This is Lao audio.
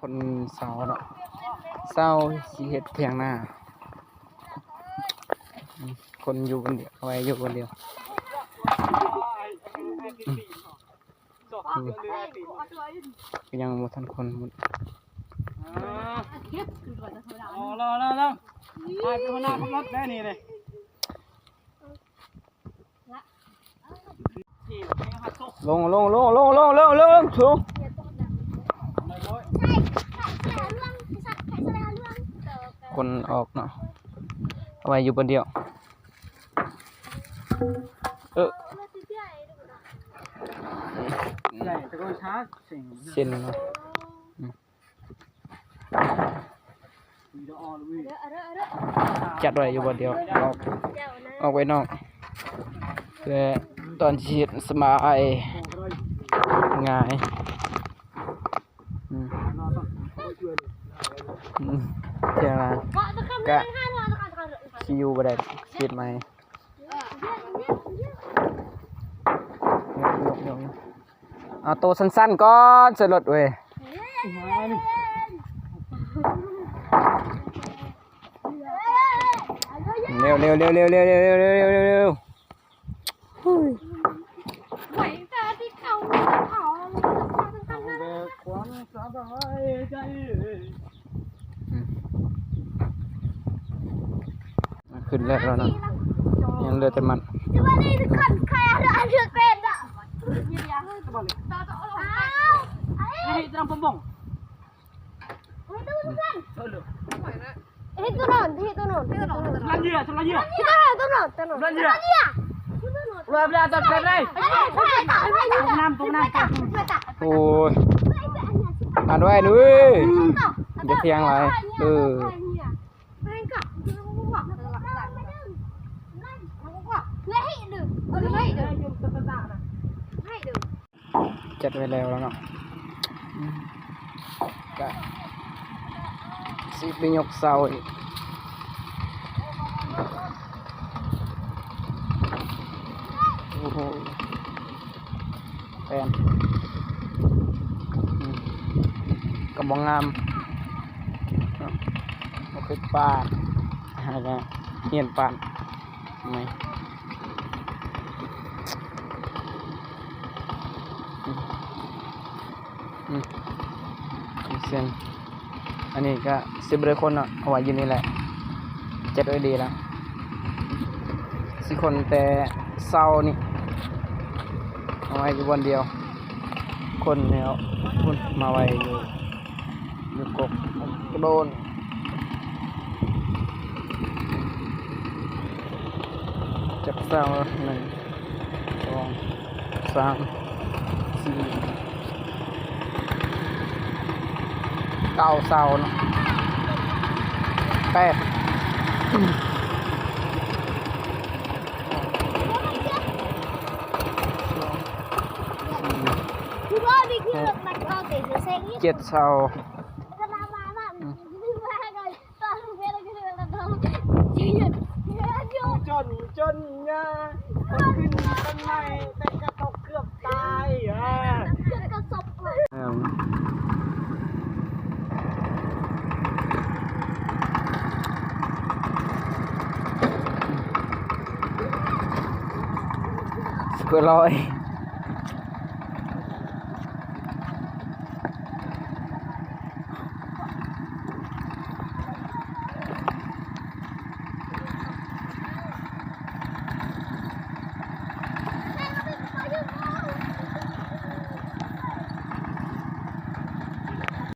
ຄົນເຊົ່າເນາະ ເຊົ່າຊິເຮັດຖຽງນາ. ຄົນຢູ່ຄົນດຽວ ເອົາໄວ້ຢູ່ຄົນດຽວ. ອືມ ອືມ ຍັງບໍ່ທັນຄົນໝົດ. ອ່າ ລອ ລອ ລອ ລອ ໃຫ້ຫົວໜ້າຂັບລົດໄດ້ນີ້ເດ້. ລົງ ລົງ ລົງ ລົງ ລົງ ລົງ ລົງ ລົງ ສູງ. ຄົນອອກເນາະ ເອົາໄວ້ຢູ່ບ່ອນດຽວ. ເອີ ເສັ້ນເນາະ ອືມ. ຈັດໄວ້ຢູ່ບ່ອນດຽວ ອອກ ອອກໄວ້ນອກ ເພື່ອຕອນຊິເຮັດສະບາຍ ງ່າຍ. ອືມ ອືມ ເຈົ້າ ກະຊິຢູ່ບໍ່ໄດ້ ຊິເຮັດໃໝ່. ຍົກ ຍົກ ຍົກ ເອົາໂຕສັ້ນໆກ່ອນ ໃສ່ລົດເວີຍ. ເລັວ ເລັວ ເລັວ ເລັວ ເລັວ ເລັວ ເລັວ ເລັວ ເລັວ ເລັວ. ໂອ້ຍ ໄຫວແຕ່ທີ່ເຂົາເອົາ ເອົາແຕ່ຄວາມສະບາຍໃຈ. ອືມ ຂຶ້ນແລ້ວເນາະ ຍັງເຫຼືອແຕ່ມັດ. ເຮັດຕົວນັ້ນ ເຮັດຕົວນັ້ນ ເຮັດຕົວນັ້ນ. Selandia, selandia. ຕົວນັ້ນ ຕົວນັ້ນ ຕົວນັ້ນ. ໂອ້ຍ ອັນໄວ້ດ້ວຍ ຢ່າຖຽງຫຼາຍ ເອີ. ຈັດໄວ້ແລ້ວເນາະ ອືມ ກະຊິໄປຍົກເສົາອີກ. ໂອ້ໂຫ ແປນ ອືມ ກະບໍ່ງາມເນາະ ບໍ່ຄືປານ ຫາກະຮຽນປານໃໝ່. ອືມ ອືມ ເຊັ່ນ ອັນນີ້ກະຊິບໍ່ໄດ້ຂົນເນາະ ເອົາໄວ້ຢູ່ນີ້ແຫຼະ ຈັດໄວ້ດີລະ ຊິຂົນແຕ່ເສົານີ້ ເອົາໄວ້ຢູ່ບ່ອນດຽວ ຂົນແລ້ວພຸ້ນມາໄວ້ຢູ່ ຢູ່ກົກໂດນ. ຈັກເສົາ ໜຶ່ງ ສອງ ສາມ ສີ່ ເກົ້າເສົາເນາະ ແປດ ເຈັດເສົາ. ຈົນ ຈົນຍາ ຄົນຂຶ້ນຕົ້ນໄມ້ ແຕ່ກະຕົກເກືອບຕາຍ ເອີ ສະເກີດລອຍ.